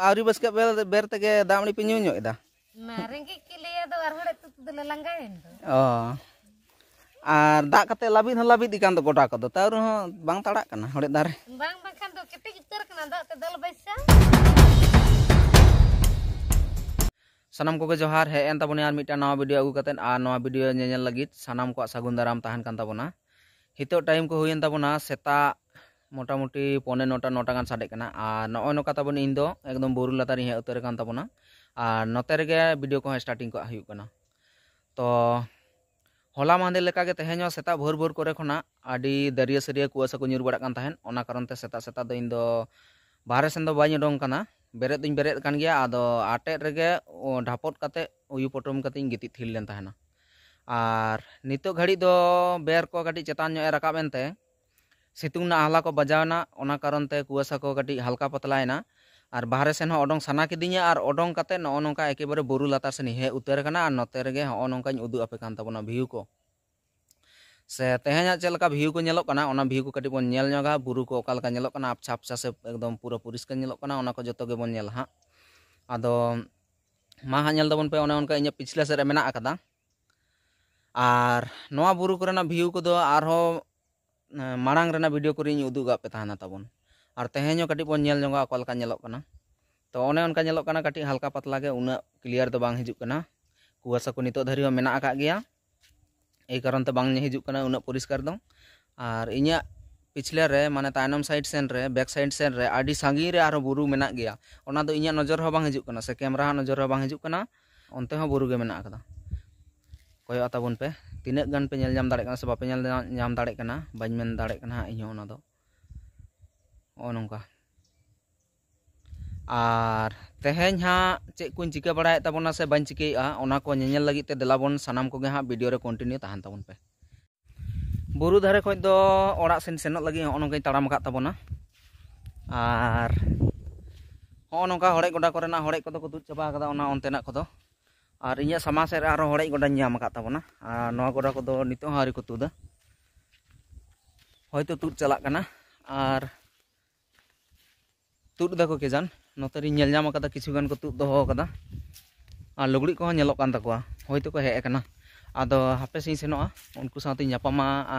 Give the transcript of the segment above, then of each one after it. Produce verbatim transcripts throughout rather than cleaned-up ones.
ᱟᱹᱣᱨᱤ ᱵᱟᱥᱠᱮ ᱵᱮᱨ, ᱵᱮᱨ ᱛᱮᱜᱮ ᱫᱟᱜ ᱢᱟᱹᱲᱤ ᱯᱮ ᱧᱩ ᱧᱚᱜ ᱮᱫᱟ? ᱢᱟ ᱨᱮᱸᱜᱮᱡ ᱠᱮᱫ ᱞᱮᱭᱟ ᱫᱚ, ᱟᱨ ᱦᱚᱲᱮᱡ ᱛᱩᱛᱩ ᱫᱚᱞᱮ ᱞᱟᱸᱜᱟᱭᱮᱱ ᱫᱚ᱾ ᱚ, ᱟᱨ ᱫᱟᱜ ᱠᱟᱛᱮ ᱞᱟᱹᱵᱤᱫ ᱦᱚᱸ ᱞᱟᱹᱵᱤᱫ ᱟᱠᱟᱱ ᱫᱚ ᱜᱚᱰᱟ ᱠᱚᱫᱚ, ᱛᱟᱹᱣ ᱨᱮᱦᱚᱸ ᱵᱟᱝ ᱛᱟᱲᱟᱜ ᱠᱟᱱᱟ ᱦᱚᱲᱮᱡ ᱫᱟᱨᱮ᱾ ᱵᱟᱝ, ᱵᱟᱝᱠᱷᱟᱱ ᱫᱚ ᱠᱮᱴᱮᱡ ᱩᱛᱟᱹᱨ ᱠᱟᱱᱟ ᱫᱟᱜ ᱛᱮ ᱫᱟᱹᱞ ᱵᱟᱹᱭᱥᱟᱹ᱾ ᱥᱟᱱᱟᱢ ᱠᱚᱜᱮ ᱡᱚᱦᱟᱨ, ᱦᱮᱡ ᱮᱱ ᱛᱟᱵᱚᱱᱟ ᱟᱨ ᱢᱤᱫᱴᱟᱝ ᱱᱟᱣᱟ ᱵᱷᱤᱰᱤᱭᱳ ᱟᱹᱜᱩ ᱠᱟᱛᱮᱫ᱾ ᱟᱨ ᱱᱚᱣᱟ ᱵᱷᱤᱰᱤᱭᱳ ᱧᱮᱧᱮᱞ ᱞᱟᱹᱜᱤᱫ ᱥᱟᱱᱟᱢ ᱠᱚᱣᱟᱜ ᱥᱟᱹᱜᱩᱱ ᱫᱟᱨᱟᱢ ᱛᱟᱦᱮᱱ ᱠᱟᱱ ᱛᱟᱵᱚᱱᱟ᱾ ᱱᱤᱛᱚᱜ ᱴᱟᱭᱤᱢ ᱠᱚ ᱦᱩᱭᱮᱱ ᱛᱟᱵᱚᱱᱟ ᱥᱮᱛᱟᱜ ᱢᱚᱴᱟᱢᱩᱴᱤ ᱯᱚᱱᱮ ᱱᱚᱴᱟ, ᱱᱚᱴᱟ ᱜᱟᱱ ᱥᱟᱰᱮᱜ ᱠᱟᱱᱟ᱾ ᱟᱨ ᱱᱚᱜᱼᱚᱭ ᱱᱚᱝᱠᱟ ᱛᱟᱵᱚᱱ ᱤᱧ ᱫᱚ ᱮᱠᱫᱚᱢ ᱵᱩᱨᱩ ᱞᱟᱛᱟᱨ ᱤᱧ ᱦᱮᱡ ᱩᱛᱟᱹᱨ ᱟᱠᱟᱱ ᱛᱟᱵᱚᱱᱟ᱾ ᱟᱨ ᱱᱚᱛᱮ ᱨᱮᱜᱮ ᱵᱷᱤᱰᱤᱭᱳ ᱠᱚᱦᱚᱸ ᱥᱴᱟᱨᱴᱤᱝ ᱠᱟᱜ ᱦᱩᱭᱩᱜ ᱠᱟᱱᱟ᱾ ᱛᱚ ᱦᱚᱞᱟ ᱢᱟᱦᱫᱮᱨ ᱞᱮᱠᱟᱜᱮ ᱛᱮᱦᱮᱧ ᱦᱚᱸ ᱥᱮᱛᱟᱜ ᱵᱷᱳᱨ ᱵᱷᱳᱨ ᱠᱚᱨᱮ ᱠᱷᱚᱱᱟᱜ ᱟᱹᱰᱤ ᱫᱟᱹᱨᱭᱟᱹ ᱥᱟᱹᱨᱭᱟᱹ ᱠᱩᱣᱟᱹᱥᱟ ᱠᱚ ᱧᱩᱨ ᱵᱟᱲᱟᱜ ᱠᱟᱱ ᱛᱟᱦᱮᱸᱫ᱾ ᱚᱱᱟ ᱠᱟᱨᱚᱱ ᱛᱮ ᱥᱮᱛᱟᱜ ᱥᱮᱛᱟᱜ ᱫᱚ ᱤᱧ ᱫᱚ ᱵᱟᱦᱨᱮ ᱥᱮᱱ ᱫᱚ ᱵᱟᱹᱧ ᱩᱰᱩᱝ ᱠᱟᱱᱟ᱾ ᱵᱮᱨᱮᱫ ᱫᱩᱧ ᱵᱮᱨᱮᱫ ᱠᱟᱱ ᱜᱮᱭᱟ, ᱟᱫᱚ ᱟᱴᱮᱫ ᱨᱮᱜᱮ ᱚ, ᱰᱷᱟᱯᱚᱴ ᱠᱟᱛᱮ ᱩᱭᱩ ᱯᱚᱴᱚᱢ ᱠᱟᱛᱮ ᱤᱧ ᱜᱤᱛᱤᱡ ᱛᱷᱤᱨ ᱞᱮᱱ ᱛᱟᱦᱮᱱᱟ᱾ ᱟᱨ ᱱᱤᱛᱚᱜ ᱜᱷᱟᱹᱲᱤᱡ ᱫᱚ ᱵᱮᱨ ᱠᱚ ᱠᱟᱹᱴᱤᱡ ᱪᱮᱛᱟᱱ ᱧᱚᱜ ᱮ ᱨᱟᱠᱟᱵ ᱮᱱᱛᱮ ᱥᱤᱛᱩᱝ ᱨᱮᱱᱟᱜ ᱟᱦᱞᱟ ᱠᱚ ᱵᱟᱡᱟᱣ ᱮᱱᱟ, ᱚᱱᱟ ᱠᱟᱨᱚᱱ ᱛᱮ ᱠᱩᱣᱟᱹᱥᱟ ᱠᱚ ᱠᱟᱹᱴᱤᱡ ᱦᱟᱞᱠᱟ ᱯᱟᱛᱞᱟ ᱮᱱᱟ᱾ ᱟᱨ ᱵᱟᱦᱨᱮ ᱥᱮᱱ ᱦᱚᱸ ᱚᱰᱚᱝ ᱥᱟᱱᱟ ᱠᱤᱫᱤᱧᱟ, ᱟᱨ ᱚᱰᱚᱝ ᱠᱟᱛᱮ ᱱᱚᱜᱼᱚ ᱱᱚᱝᱠᱟ ᱮᱠᱮᱵᱟᱨᱮ ᱵᱩᱨᱩ ᱞᱟᱛᱟᱨ ᱥᱮᱱ ᱤᱧ ᱦᱮᱡ ᱩᱛᱟᱹᱨ ᱟᱠᱟᱱᱟ᱾ ᱟᱨ ᱱᱚᱛᱮ ᱨᱮᱜᱮ ᱦᱚᱸᱜᱼᱚ ᱱᱚᱝᱠᱟᱧ ᱩᱫᱩᱜ ᱟᱯᱮ ᱠᱟᱱ ᱛᱟᱵᱚᱱᱟ ᱵᱷᱤᱭᱩ ᱠᱚ, ᱥᱮ ᱛᱮᱦᱮᱧᱟᱜ ᱪᱮᱫ ᱞᱮᱠᱟ ᱵᱷᱤᱭᱩ ᱠᱚ ᱧᱮᱞᱚᱜ ᱠᱟᱱᱟ, ᱚᱱᱟ ᱵᱷᱤᱭᱩ ᱠᱚ ᱠᱟᱹᱴᱤᱡ ᱵᱚᱱ ᱧᱮᱞ ᱧᱚᱜᱟ᱾ ᱵᱩᱨᱩ ᱠᱚ ᱚᱠᱟ ᱞᱮᱠᱟ ᱧᱮᱞᱚᱜ ᱠᱟᱱᱟ, ᱟᱯᱪᱷᱟ ᱟᱯᱪᱷᱟ ᱥᱮ ᱮᱠᱫᱚᱢ ᱯᱩᱨᱟᱹ ᱯᱚᱨᱤᱥᱠᱟᱨ ᱧᱮᱞᱚᱜ ᱠᱟᱱᱟ, ᱚᱱᱟ ᱠᱚ ᱡᱚᱛᱚ ᱜᱮᱵᱚᱱ ᱧᱮᱞᱟ ᱦᱟᱸᱜ᱾ ᱟᱫᱚ ᱢᱟ ᱦᱟᱸᱜ ᱧᱮᱞ ᱛᱟᱵᱚᱱ ᱯᱮ, ᱚᱱᱮ ᱚᱱᱠᱟ ᱤᱧᱟᱹᱜ ᱯᱤᱪᱷᱞᱟᱹ ᱥᱮᱫ ᱨᱮ ᱢᱮᱱᱟᱜ ᱟᱠᱟᱫᱟ᱾ ᱟᱨ ᱱᱚᱣᱟ ᱵᱩᱨᱩ ᱠᱚᱨᱮᱱᱟᱜ ᱵᱷᱤᱭᱩ ᱠᱚᱫᱚ ᱟᱨᱦᱚᱸ ᱮᱸ, ᱢᱟᱲᱟᱝ ᱨᱮᱱᱟᱜ ᱵᱷᱤᱰᱤᱭᱳ ᱠᱚᱨᱮᱧ ᱩᱫᱩᱜ ᱟᱫ ᱯᱮ ᱛᱟᱦᱮᱱᱟ ᱛᱟᱵᱚᱱ᱾ ᱟᱨ ᱛᱮᱦᱮᱧ ᱦᱚᱸ ᱠᱟᱹᱴᱤᱡ ᱵᱚᱱ ᱧᱮᱞ ᱧᱚᱜᱟ ᱚᱠᱟ ᱞᱮᱠᱟ ᱧᱮᱞᱚᱜ ᱠᱟᱱᱟ᱾ ᱛᱚ ᱚᱱᱮ ᱚᱱᱠᱟ ᱧᱮᱞᱚᱜ ᱠᱟᱱᱟ, ᱠᱟᱹᱴᱤᱡ ᱦᱟᱞᱠᱟ ᱯᱟᱛᱞᱟ ᱜᱮ, ᱩᱱᱟᱹᱜ ᱠᱞᱤᱭᱟᱨ ᱫᱚ ᱵᱟᱝ ᱦᱤᱡᱩᱜ ᱠᱟᱱᱟ᱾ ᱠᱩᱣᱟᱹᱥᱟ ᱠᱚ ᱱᱤᱛᱚᱜ ᱫᱷᱟᱹᱨᱤᱡ ᱦᱚᱸ ᱢᱮᱱᱟᱜ ᱟᱠᱟᱫ ᱜᱮᱭᱟ, ᱮᱭ ᱠᱟᱨᱚᱱ ᱛᱮ ᱵᱟᱝ ᱦᱤᱡᱩᱜ ᱠᱟᱱᱟ ᱩᱱᱟᱹᱜ ᱯᱚᱨᱤᱥᱠᱟᱨ ᱫᱚ᱾ ᱟᱨ ᱤᱧᱟᱹᱜ ᱯᱤᱪᱷᱞᱟᱹ ᱨᱮ, ᱢᱟᱱᱮ ᱛᱟᱭᱱᱚᱢ ᱥᱟᱭᱤᱰ ᱥᱮᱱ ᱨᱮ, ᱵᱮᱠ ᱥᱟᱭᱤᱰ ᱥᱮᱱ ᱨᱮ ᱟᱹᱰᱤ ᱥᱟᱺᱜᱤᱧ ᱨᱮ ᱟᱨᱦᱚᱸ ᱵᱩᱨᱩ ᱢᱮᱱᱟᱜ ᱜᱮᱭᱟ᱾ ᱚᱱᱟ ᱫᱚ ᱤᱧᱟᱹᱜ ᱱᱚᱡᱚᱨ ᱨᱮᱦᱚᱸ ᱵᱟᱝ ᱦᱤᱡᱩᱜ ᱠᱟᱱᱟ ᱥᱮ ᱠᱮᱢᱨᱟ ᱦᱚᱸ ᱱᱚᱡᱚᱨ ᱨᱮᱦᱚᱸ ᱵᱟᱝ ᱦᱤᱡᱩᱜ ᱠᱟᱱᱟ᱾ ᱚᱱᱛᱮ ᱦᱚᱸ ᱵᱩᱨᱩ ᱜᱮ ᱢᱮᱱᱟᱜ ᱟᱠᱟᱫᱟ᱾ ᱠᱚᱭᱚᱜ ᱛᱟᱵᱚᱱ ᱯᱮ, ᱛᱤᱱᱟᱹᱜ ᱜᱟᱱ ᱯᱮ ᱧᱮᱞ ᱧᱟᱢ ᱫᱟᱲᱮᱭᱟᱜ ᱠᱟᱱᱟ ᱥᱮ ᱵᱟᱯᱮ ᱧᱮᱞ ᱧᱟᱢ ᱫᱟᱲᱮᱭᱟᱜ ᱠᱟᱱᱟ, ᱵᱟᱹᱧ ᱢᱮᱱ ᱫᱟᱲᱮᱭᱟᱜ ᱠᱟᱱᱟ ᱦᱟᱸᱜ ᱤᱧ ᱦᱚᱸ ᱚᱱᱟ ᱫᱚ᱾ ᱱᱚᱜᱼᱚ ᱱᱚᱝᱠᱟ᱾ ᱟᱨ ᱛᱮᱦᱮᱧ ᱦᱟᱸᱜ ᱪᱮᱫ ᱠᱚᱧ ᱪᱤᱠᱟᱹ ᱵᱟᱲᱟᱭᱮᱫ ᱛᱟᱵᱚᱱᱟ ᱥᱮ ᱵᱟᱹᱧ ᱪᱤᱠᱟᱹᱭᱮᱫᱼᱟ, ᱚᱱᱟ ᱠᱚ ᱧᱮᱧᱮᱞ ᱞᱟᱹᱜᱤᱫ ᱛᱮ ᱫᱮᱞᱟ ᱵᱚᱱ ᱥᱟᱱᱟᱢ ᱠᱚᱜᱮ ᱦᱟᱸᱜ ᱵᱷᱤᱰᱤᱭᱳ ᱨᱮ ᱠᱚᱱᱴᱤᱱᱤᱭᱩ ᱛᱟᱦᱮᱱ ᱛᱟᱵᱚᱱ ᱯᱮ᱾ ᱵᱩᱨᱩ ᱫᱷᱟᱨᱮ ᱠᱷᱚᱱ ᱫᱚ ᱚᱲᱟᱜ ᱥᱮᱱ ᱥᱮᱱᱚᱜ ᱞᱟᱹᱜᱤᱫ ᱦᱚᱸᱜᱼᱚ ᱱᱚᱝᱠᱟᱧ ᱛᱟᱲᱟᱢ ᱟᱠᱟᱫ ᱛᱟᱵᱚᱱᱟ᱾ ᱟᱨ ᱦᱚᱸᱜᱼᱚ ᱱᱚᱝᱠᱟ ᱦᱚᱲᱮᱡ ᱜᱚᱰᱟ ᱠᱚᱨᱮᱱᱟᱜ ᱦᱚᱲᱮᱡ ᱠᱚᱫᱚ ᱠᱚ ᱛᱩᱫ ᱪᱟᱵᱟ ᱟᱠᱟᱫᱟ, ᱚᱱᱟ ᱚᱱᱛᱮᱱᱟᱜ ᱠᱚᱫᱚ᱾ ᱟᱨ ᱤᱧᱟᱹᱜ ᱥᱟᱢᱟᱝ ᱥᱮᱫ ᱨᱮ ᱟᱨᱦᱚᱸ ᱦᱚᱲᱮᱡ ᱜᱚᱰᱟᱧ ᱧᱟᱢ ᱟᱠᱟᱫ ᱛᱟᱵᱚᱱᱟ᱾ ᱟᱨ ᱱᱚᱣᱟ ᱜᱚᱰᱟ ᱠᱚᱫᱚ ᱱᱤᱛᱚᱜ ᱦᱚᱸ ᱟᱹᱣᱨᱤ ᱠᱚ ᱛᱩᱫᱟ, ᱦᱚᱭᱛᱳ ᱛᱩᱫ ᱪᱟᱞᱟᱜ ᱠᱟᱱᱟ᱾ ᱟᱨ ᱛᱩᱫ ᱫᱟᱠᱚ ᱠᱮ ᱡᱟᱱ, ᱱᱚᱛᱮ ᱨᱤᱧ ᱧᱮᱞ ᱧᱟᱢ ᱟᱠᱟᱫᱟ, ᱠᱤᱪᱷᱩ ᱜᱟᱱ ᱠᱚ ᱛᱩᱫ ᱫᱚᱦᱚ ᱟᱠᱟᱫᱟ᱾ ᱟᱨ ᱞᱩᱜᱽᱲᱤᱡ ᱠᱚᱦᱚᱸ ᱧᱮᱞᱚᱜ ᱠᱟᱱ ᱛᱟᱠᱚᱣᱟ, ᱦᱳᱭᱛᱳ ᱠᱚ ᱦᱮᱡ ᱟᱠᱟᱱᱟ᱾ ᱟᱫᱚ ᱦᱟᱯᱮ ᱥᱮᱧ ᱥᱮᱱᱚᱜᱼᱟ, ᱩᱱᱠᱩ ᱥᱟᱶᱛᱮᱧ ᱧᱟᱯᱟᱢᱟ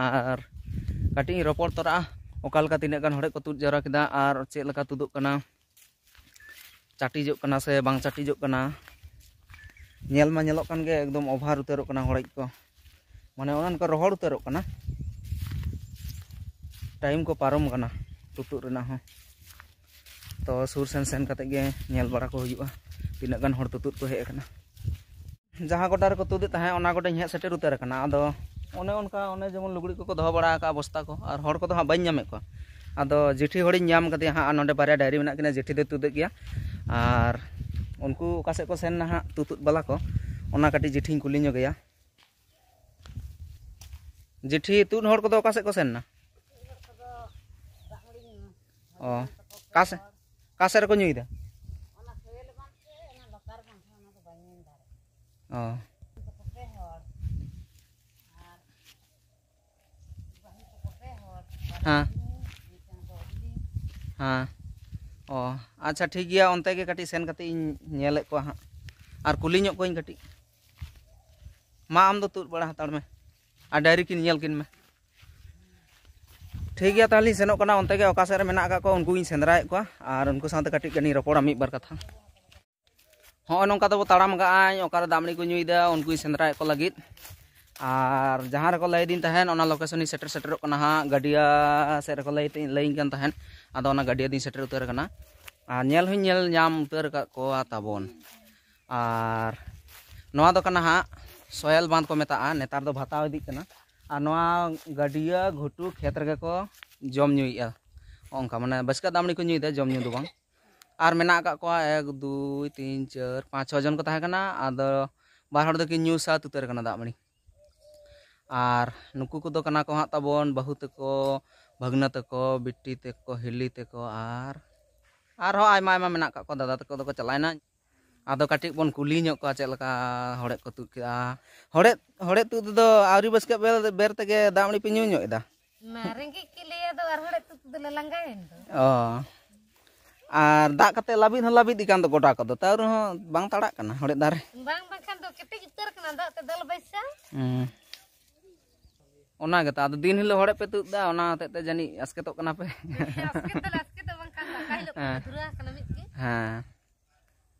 ᱟᱨ ᱠᱟᱹᱴᱤᱡ ᱤᱧ ᱨᱚᱯᱚᱲ ᱛᱚᱨᱟᱜᱼᱟ, ᱚᱠᱟ ᱞᱮᱠᱟ ᱛᱤᱱᱟᱹᱜ ᱜᱟᱱ ᱦᱚᱲᱮᱡ ᱠᱚ ᱛᱩᱫ ᱡᱟᱣᱨᱟ ᱠᱮᱫᱟ ᱟᱨ ᱪᱮᱫ ᱞᱮᱠᱟ ᱛᱩᱫᱩᱜ ᱠᱟᱱᱟ, ᱪᱟᱹᱴᱤᱡᱚᱜ ᱠᱟᱱᱟ ᱥᱮ ᱵᱟᱝ ᱪᱟᱹᱴᱤᱡᱚᱜ ᱠᱟᱱᱟ᱾ ᱧᱮᱞ ᱢᱟ ᱧᱮᱞᱚᱜ ᱠᱟᱱ ᱜᱮ, ᱮᱠᱫᱚᱢ ᱚᱵᱷᱟᱨ ᱩᱛᱟᱹᱨᱚᱜ ᱠᱟᱱᱟ ᱦᱚᱲᱮᱡ ᱠᱚ, ᱢᱟᱱᱮ ᱚᱱᱮ ᱚᱱᱠᱟ ᱨᱚᱦᱚᱲ ᱩᱛᱟᱹᱨᱚᱜ ᱠᱟᱱᱟ᱾ ᱴᱟᱭᱤᱢ ᱠᱚ ᱯᱟᱨᱚᱢ ᱠᱟᱱᱟ ᱛᱩᱛᱩᱫ ᱨᱮᱱᱟᱜ ᱦᱚᱸ᱾ ᱛᱚ ᱥᱩᱨ ᱥᱮᱱ ᱥᱮᱱ ᱠᱟᱛᱮ ᱜᱮ ᱧᱮᱞ ᱵᱟᱲᱟ ᱠᱚ ᱦᱩᱭᱩᱜᱼᱟ, ᱛᱤᱱᱟᱹᱜ ᱜᱟᱱ ᱦᱚᱲ ᱛᱩᱛᱩᱫ ᱠᱚ ᱦᱮᱡ ᱟᱠᱟᱱᱟ᱾ ᱡᱟᱦᱟᱸ ᱜᱚᱰᱟ ᱨᱮᱠᱚ ᱛᱩᱫᱮᱫ ᱛᱟᱦᱮᱸᱫ, ᱚᱱᱟ ᱜᱚᱰᱟᱧ ᱦᱮᱡ ᱥᱮᱴᱮᱨ ᱩᱛᱟᱹᱨ ᱟᱠᱟᱱᱟ᱾ ᱟᱫᱚ ᱚᱱᱮ ᱚᱱᱠᱟ, ᱚᱱᱮ ᱡᱮᱢᱚᱱ ᱞᱩᱜᱽᱲᱤ ᱠᱚᱠᱚ ᱫᱚᱦᱚ ᱵᱟᱲᱟ ᱟᱠᱟᱫᱼᱟ, ᱵᱚᱥᱛᱟ ᱠᱚ, ᱟᱨ ᱦᱚᱲ ᱠᱚᱫᱚ ᱦᱟᱸᱜ ᱵᱟᱹᱧ ᱧᱟᱢᱮᱫ ᱠᱚᱣᱟ᱾ ᱟᱫᱚ ᱡᱮᱴᱷᱤ ᱦᱚᱲᱤᱧ ᱧᱟᱢ ᱠᱟᱫᱮᱭᱟ ᱦᱟᱸᱜ, ᱟᱨ ᱱᱚᱰᱮ ᱵᱟᱨᱭᱟ ᱰᱟᱹᱝᱨᱤ ᱢᱮᱱᱟᱜ ᱠᱤᱱᱟ, ᱡᱮᱴᱷᱤ ᱫᱚᱭ ᱛᱩᱫᱮᱫ ᱜᱮᱭᱟ᱾ ᱟᱨ ᱩᱱᱠᱩ ᱚᱠᱟ ᱥᱮᱫ ᱠᱚ ᱥᱮᱱ ᱱᱟ ᱦᱟᱸᱜ ᱛᱩᱛᱩᱫ ᱵᱟᱞᱟ ᱠᱚ, ᱚᱱᱟ ᱠᱟᱹᱴᱤᱡ ᱡᱮᱴᱷᱤᱧ ᱠᱩᱞᱤ ᱧᱚᱜᱮᱭᱟ᱾ ᱡᱮᱴᱷᱤ, ᱛᱩᱫ ᱦᱚᱲ ᱠᱚᱫᱚ ᱚᱠᱟ ᱥᱮᱫ ᱠᱚ ᱥᱮᱱ ᱱᱟ? ᱚ, ᱚᱠᱟ ᱥᱮᱫ, ᱚᱠᱟ ᱥᱮᱫ ᱨᱮᱠᱚ ᱧᱩᱭᱮᱫᱟ? ᱚ᱾ ᱦᱮᱸ᱾ ᱦᱮᱸ᱾ ᱚ, ᱟᱪᱪᱷᱟ, ᱴᱷᱤᱠ ᱜᱮᱭᱟ, ᱚᱱᱛᱮ ᱜᱮ ᱠᱟᱹᱴᱤᱡ ᱥᱮᱱ ᱠᱟᱛᱮ ᱤᱧ ᱧᱮᱞᱮᱫ ᱠᱚᱣᱟ ᱦᱟᱸᱜ, ᱟᱨ ᱠᱩᱞᱤ ᱧᱚᱜ ᱠᱚᱣᱟᱧ ᱠᱟᱹᱴᱤᱡ᱾ ᱢᱟ, ᱟᱢ ᱫᱚ ᱛᱩᱫ ᱵᱟᱲᱟ ᱦᱟᱛᱟᱲ ᱢᱮ ᱟᱨ ᱰᱟᱹᱝᱨᱤ ᱠᱤᱱ ᱧᱮᱞ ᱠᱤᱱ ᱢᱮ᱾ ᱴᱷᱤᱠ ᱜᱮᱭᱟ, ᱛᱟᱦᱚᱞᱮᱧ ᱥᱮᱱᱚᱜ ᱠᱟᱱᱟ ᱚᱱᱛᱮ ᱜᱮ, ᱚᱠᱟ ᱥᱮᱫ ᱨᱮ ᱢᱮᱱᱟᱜ ᱟᱠᱟᱫ ᱠᱚᱣᱟ ᱩᱱᱠᱩ ᱜᱤᱧ ᱥᱮᱸᱫᱽᱨᱟᱭᱮᱫ ᱠᱚᱣᱟ, ᱟᱨ ᱩᱱᱠᱩ ᱥᱟᱶᱛᱮ ᱠᱟᱹᱴᱤᱡ ᱜᱟᱱᱤᱧ ᱨᱚᱯᱚᱲᱟ ᱢᱤᱫ ᱵᱟᱨ ᱠᱟᱛᱷᱟ᱾ ᱦᱚᱸᱜᱼᱚᱭ ᱱᱚᱝᱠᱟ ᱛᱮᱵᱚ ᱛᱟᱲᱟᱢ ᱠᱟᱜᱼᱟᱭ, ᱚᱠᱟᱨᱮ ᱫᱟᱜ ᱢᱟᱹᱲᱤ ᱠᱚ ᱧᱩᱭᱮᱫᱟ, ᱩᱱᱠᱩᱧ ᱥᱮᱸᱫᱽᱨᱟᱭᱮᱫ ᱠᱚ ᱞᱟᱹᱜᱤᱫ᱾ ᱟᱨ ᱡᱟᱦᱟᱸ ᱨᱮᱠᱚ ᱞᱟᱹᱭᱫᱤᱧ ᱛᱟᱦᱮᱸᱫ, ᱚᱱᱟ ᱞᱳᱠᱮᱥᱚᱱᱤᱧ ᱥᱮᱴᱮᱨ ᱥᱮᱴᱮᱨᱚᱜ ᱠᱟᱱᱟ ᱦᱟᱸᱜ᱾ ᱜᱟᱹᱰᱭᱟᱹ ᱥᱮᱫ ᱨᱮᱠᱚ ᱞᱟᱹᱭ ᱛᱤᱧ, ᱞᱟᱹᱭᱟᱹᱧ ᱠᱟᱱ ᱛᱟᱦᱮᱸᱫ, ᱟᱫᱚ ᱚᱱᱟ ᱜᱟᱹᱰᱭᱟᱹ ᱫᱚᱧ ᱥᱮᱴᱮᱨ ᱩᱛᱟᱹᱨ ᱟᱠᱟᱱᱟ᱾ ᱟᱨ ᱧᱮᱞ ᱦᱚᱸᱧ ᱧᱮᱞ ᱧᱟᱢ ᱩᱛᱟᱹᱨ ᱟᱠᱟᱫ ᱠᱚᱣᱟ ᱛᱟᱵᱚᱱ᱾ ᱟᱨ ᱱᱚᱣᱟ ᱫᱚ ᱠᱟᱱᱟ ᱦᱟᱸᱜ ᱥᱚᱭᱮᱞ ᱵᱟᱸᱫᱷ ᱠᱚ ᱢᱮᱛᱟᱜᱼᱟ, ᱱᱮᱛᱟᱨ ᱫᱚ ᱵᱷᱟᱛᱟᱣ ᱤᱫᱤᱜ ᱠᱟᱱᱟ᱾ ᱟᱨ ᱱᱚᱣᱟ ᱜᱟᱹᱰᱭᱟᱹ ᱜᱷᱩᱴᱩ ᱠᱷᱮᱛ ᱨᱮᱜᱮ ᱠᱚ ᱡᱚᱢ ᱧᱩᱭᱮᱫᱼᱟ, ᱚᱱᱠᱟ ᱢᱟᱱᱮ ᱵᱟᱹᱥᱠᱟᱹ ᱫᱟᱜ ᱢᱟᱹᱲᱤ ᱠᱚ ᱧᱩᱭᱮᱫᱟ, ᱡᱚᱢ ᱧᱩ ᱫᱚ ᱵᱟᱝ᱾ ᱟᱨ ᱢᱮᱱᱟᱜ ᱟᱠᱟᱫ ᱠᱚᱣᱟ ᱮᱠ, ᱫᱩᱭ, ᱛᱤᱱ, ᱪᱟᱨ, ᱯᱟᱸᱪ, ᱪᱷᱚ ᱡᱚᱱ ᱠᱚ ᱛᱟᱦᱮᱸ ᱠᱟᱱᱟ᱾ ᱟᱫᱚ ᱵᱟᱨ ᱦᱚᱲ ᱫᱚᱠᱤᱱ ᱧᱩ ᱥᱟᱹᱛ ᱩᱛᱟᱹᱨ ᱠᱟᱱᱟ ᱫᱟᱜ ᱢᱟᱹᱲᱤ᱾ ᱟᱨ ᱱᱩᱠᱩ ᱠᱚᱫᱚ ᱠᱟᱱᱟ ᱠᱚ ᱦᱟᱸᱜ ᱛᱟᱵᱚᱱ ᱵᱟᱹᱦᱩ ᱛᱟᱠᱚ, ᱵᱷᱟᱹᱜᱽᱱᱟᱹ ᱛᱟᱠᱚ, ᱵᱤᱴᱤ ᱛᱟᱠᱚ, ᱦᱤᱞᱤ ᱛᱟᱠᱚ, ᱟᱨ ᱟᱨᱦᱚᱸ ᱟᱭᱢᱟ ᱟᱭᱢᱟ ᱢᱮᱱᱟᱜ ᱟᱠᱟᱫ ᱠᱚᱣᱟ᱾ ᱫᱟᱫᱟ ᱛᱟᱠᱚ ᱫᱚᱠᱚ ᱪᱟᱞᱟᱣᱮᱱᱟ᱾ ᱟᱫᱚ ᱠᱟᱹᱴᱤᱡ ᱵᱚᱱ ᱠᱩᱞᱤ ᱧᱚᱜ ᱠᱚᱣᱟ ᱪᱮᱫ ᱞᱮᱠᱟ ᱦᱚᱲᱮᱡ ᱠᱚ ᱛᱩᱫ ᱠᱮᱫᱼᱟ᱾ ᱦᱚᱲᱮᱡ, ᱦᱚᱲᱮᱡ ᱛᱩᱫ ᱫᱚ ᱟᱹᱣᱨᱤ ᱵᱟᱹᱥᱠᱟᱹᱜ ᱵᱮᱨ, ᱵᱮᱨ ᱛᱮᱜᱮ ᱫᱟᱜ ᱢᱟᱹᱲᱤ ᱯᱮ ᱧᱩ ᱧᱚᱜ ᱮᱫᱟ? ᱢᱟ ᱨᱮᱸᱜᱮᱡ ᱠᱮᱫ ᱞᱮᱭᱟ ᱫᱚ ᱟᱨ ᱦᱚᱲᱮᱡ ᱛᱩᱫ ᱛᱮᱫᱚ ᱞᱮ ᱞᱟᱸᱜᱟᱭᱮᱱ ᱫᱚ᱾ ᱚ, ᱟᱨ ᱫᱟᱜ ᱠᱟᱛᱮ ᱞᱟᱹᱵᱤᱫ ᱦᱚᱸ ᱞᱟᱹᱵᱤᱫ ᱟᱠᱟᱱ ᱫᱚ ᱜᱚᱰᱟ ᱠᱚᱫᱚ, ᱛᱟᱣ ᱨᱮᱦᱚᱸ ᱵᱟᱝ ᱛᱟᱲᱟᱜ ᱠᱟᱱᱟ ᱦᱚᱲᱮᱫ ᱫᱟᱨᱮ᱾ ᱵᱟᱝ, ᱵᱟᱝᱠᱷᱟᱱ ᱫᱚ ᱠᱮᱴᱮᱡ ᱩᱛᱟᱹᱨ ᱠᱟᱱᱟ ᱫᱟᱜ ᱛᱮ ᱫᱟᱞ ᱵᱟᱭᱥᱟ᱾ ᱦᱩᱸ᱾ ᱚᱱᱟ ᱜᱮᱛᱚ, ᱟᱫᱚ ᱫᱤᱱ ᱦᱤᱞᱳᱜ ᱦᱚᱲᱮᱫ ᱯᱮ ᱛᱩᱫ ᱫᱟ, ᱚᱱᱟ ᱦᱚᱛᱮᱡ ᱛᱮ ᱡᱟᱹᱱᱤᱡ ᱟᱥᱠᱮᱛᱚᱜ ᱠᱟᱱᱟ ᱯᱮ᱾ ᱟᱥᱠᱮᱛ ᱫᱚᱞᱮ ᱟᱥᱠᱮᱛᱚᱜ, ᱵᱟᱝᱠᱷᱟᱱ ᱫᱚ ᱚᱠᱟ ᱦᱤᱞᱳᱜ ᱠᱷᱚᱱ ᱦᱮᱸ᱾ ᱫᱷᱩᱨᱟᱹᱣ ᱟᱠᱟᱱᱟ ᱢᱤᱫ ᱜᱮ᱾ ᱦᱮᱸ᱾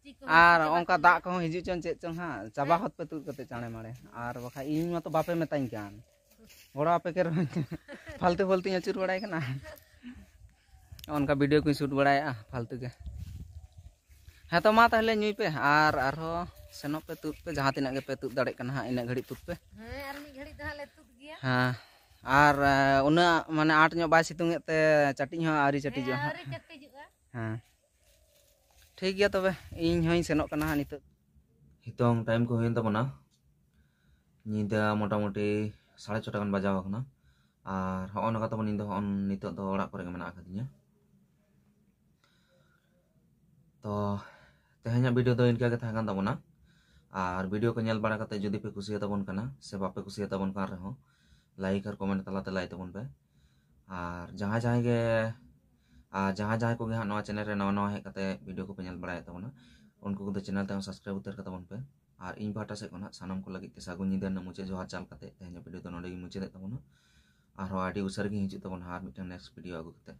ᱪᱮᱫ ᱠᱚ ᱟᱨ ᱵᱟᱝ ᱚᱱᱠᱟ ᱪᱟᱵᱟ ᱫᱟᱜ ᱠᱚᱦᱚᱸ ᱦᱤᱡᱩᱜ ᱪᱚᱝ ᱪᱮᱫ ᱪᱚᱝ ᱦᱟᱸᱜ, ᱪᱟᱵᱟ ᱦᱮᱸ᱾ ᱦᱚᱫ ᱯᱮ ᱛᱩᱫ ᱠᱟᱛᱮ ᱪᱟᱬᱮ ᱢᱟᱲᱮ᱾ ᱟᱨ ᱵᱟᱠᱷᱟᱡ ᱤᱧ ᱢᱟᱛᱚ ᱵᱟᱯᱮ ᱢᱮᱛᱟᱧ ᱠᱟᱱ, ᱜᱚᱲᱚ ᱟᱯᱮ ᱠᱮ ᱨᱮᱦᱚᱸ ᱯᱷᱟᱞᱛᱩ ᱯᱷᱟᱞᱛᱩᱧ ᱟᱹᱪᱩᱨ ᱵᱟᱲᱟᱭ ᱠᱟᱱᱟ᱾ ᱚᱱᱠᱟ ᱵᱷᱤᱰᱤᱭᱳ ᱠᱚᱧ ᱥᱩᱴ ᱵᱟᱲᱟᱭᱮᱫᱼᱟ ᱯᱷᱟᱞᱛᱩ ᱜᱮ᱾ ᱦᱮᱸ ᱛᱚ, ᱢᱟ ᱛᱟᱦᱚᱞᱮ ᱧᱩᱭ ᱯᱮ ᱟᱨ ᱟᱨᱦᱚᱸ ᱥᱮᱱᱚᱜ ᱯᱮ, ᱛᱩᱫ ᱯᱮ, ᱡᱟᱦᱟᱸ ᱛᱤᱱᱟᱹᱜ ᱜᱮᱯᱮ ᱛᱩᱫ ᱫᱟᱲᱮᱭᱟᱜ ᱠᱟᱱᱟ ᱦᱟᱸᱜ, ᱤᱱᱟᱹᱜ ᱜᱷᱟᱹᱲᱤᱡ ᱛᱩᱫ ᱯᱮ᱾ ᱦᱮᱸ, ᱟᱨ ᱢᱤᱫ ᱜᱷᱟᱹᱲᱤᱡ ᱫᱚ ᱦᱟᱸᱜ ᱞᱮ ᱛᱩᱫ ᱜᱮᱭᱟ᱾ ᱦᱮᱸ, ᱟᱨ ᱮ, ᱩᱱᱟᱹᱜ ᱢᱟᱱᱮ ᱟᱸᱴ ᱧᱚᱜ ᱵᱟᱭ ᱥᱤᱛᱩᱝ ᱮᱫ ᱛᱮ ᱪᱟᱹᱴᱤᱡ ᱦᱚᱸ ᱟᱹᱣᱨᱤ ᱪᱟᱹᱴᱤᱡᱚᱜᱼᱟ ᱦᱮᱸ, ᱦᱟᱸᱜ᱾ ᱟᱹᱣᱨᱤ ᱪᱟᱹᱴᱤᱡᱚᱜᱼᱟ᱾ ᱦᱮᱸ, ᱴᱷᱤᱠ ᱜᱮᱭᱟ ᱛᱚᱵᱮ, ᱤᱧ ᱦᱚᱸᱧ ᱥᱮᱱᱚᱜ ᱠᱟᱱᱟ ᱦᱟᱸᱜ ᱱᱤᱛᱚᱜ᱾ ᱱᱤᱛᱚᱝ ᱴᱟᱭᱤᱢ ᱠᱚ ᱦᱩᱭᱮᱱ ᱛᱟᱵᱚᱱᱟ, ᱧᱤᱫᱟᱹ ᱢᱚᱴᱟᱢᱩᱴᱤ ᱥᱟᱲᱮ ᱪᱷᱚᱴᱟ ᱜᱟᱱ ᱵᱟᱡᱟᱣ ᱟᱠᱟᱱᱟ᱾ ᱟᱨ ᱦᱚᱸᱜᱼᱚ ᱱᱚᱝᱠᱟ ᱛᱟᱵᱚᱱ ᱧᱤᱫᱟᱹ, ᱦᱚᱸᱜᱼᱚ ᱱᱤᱛᱚᱜ ᱫᱚ ᱚᱲᱟᱜ ᱠᱚᱨᱮ ᱜᱮ ᱢᱮᱱᱟᱜ ᱟᱠᱟᱫᱤᱧᱟ᱾ ᱛᱚ ᱛᱮᱦᱮᱧᱟᱜ ᱵᱷᱤᱰᱤᱭᱳ ᱫᱚ ᱤᱱᱠᱟᱹ ᱜᱮ ᱛᱟᱦᱮᱸ ᱠᱟᱱ ᱛᱟᱵᱚᱱᱟ᱾ ᱟᱨ ᱵᱷᱤᱰᱤᱭᱳ ᱠᱚ ᱧᱮᱞ ᱵᱟᱲᱟ ᱠᱟᱛᱮ ᱡᱩᱫᱤ ᱯᱮ ᱠᱩᱥᱤᱭᱟᱛᱟᱵᱚᱱ ᱠᱟᱱᱟ ᱥᱮ ᱵᱟᱯᱮ ᱠᱩᱥᱤᱭᱟᱛᱟᱵᱚᱱ ᱠᱟᱱ ᱨᱮᱦᱚᱸ, ᱞᱟᱭᱤᱠ ᱟᱨ ᱠᱚᱢᱮᱱᱴ ᱛᱟᱞᱟᱛᱮ ᱞᱟᱹᱭ ᱛᱟᱵᱚᱱ ᱯᱮ᱾ ᱟᱨ ᱡᱟᱦᱟᱸᱭ ᱡᱟᱦᱟᱸᱭ ᱜᱮ ᱟᱨ ᱡᱟᱦᱟᱸᱭ ᱡᱟᱦᱟᱸᱭ ᱠᱚᱜᱮ ᱦᱟᱸᱜ ᱱᱚᱣᱟ ᱪᱮᱱᱮᱞ ᱨᱮ ᱱᱟᱣᱟ ᱱᱟᱣᱟ ᱦᱮᱡ ᱠᱟᱛᱮ ᱵᱷᱤᱰᱤᱭᱳ ᱠᱚᱯᱮ ᱧᱮᱞ ᱵᱟᱲᱟᱭᱮᱫ ᱛᱟᱵᱚᱱᱟ, ᱩᱱᱠᱩ ᱠᱚᱫᱚ ᱪᱮᱱᱮᱞ ᱛᱮᱦᱚᱸ ᱥᱟᱵᱥᱠᱨᱟᱭᱤᱵ ᱩᱛᱟᱹᱨ ᱠᱟᱛᱟᱵᱚᱱ ᱯᱮ᱾ ᱟᱨ ᱤᱧ ᱯᱟᱦᱴᱟ ᱥᱮᱫ ᱠᱷᱚᱱᱟᱜ ᱥᱟᱱᱟᱢ ᱠᱚ ᱞᱟᱹᱜᱤᱫ ᱛᱮ ᱥᱟᱹᱜᱩᱱ ᱧᱤᱫᱟᱹ ᱨᱮᱱᱟᱜ ᱢᱩᱪᱟᱹᱫ ᱡᱚᱦᱟᱨ ᱪᱟᱞ ᱠᱟᱛᱮ ᱛᱮᱦᱮᱧᱟᱜ ᱵᱷᱤᱰᱤᱭᱳ ᱫᱚ ᱱᱚᱸᱰᱮ ᱜᱤᱧ ᱢᱩᱪᱟᱹᱫᱮᱫ ᱛᱟᱵᱚᱱᱟ᱾ ᱟᱨᱦᱚᱸ ᱟᱹᱰᱤ ᱩᱥᱟᱹᱨᱟ ᱜᱤᱧ ᱦᱤᱡᱩᱜ ᱛᱟᱵᱚᱱᱟ ᱟᱨ ᱢᱤᱫᱴᱟᱝ ᱱᱮᱠᱥᱴ ᱵᱷᱤᱰᱤᱭᱳ ᱟᱹᱜᱩ ᱠᱟᱛᱮ᱾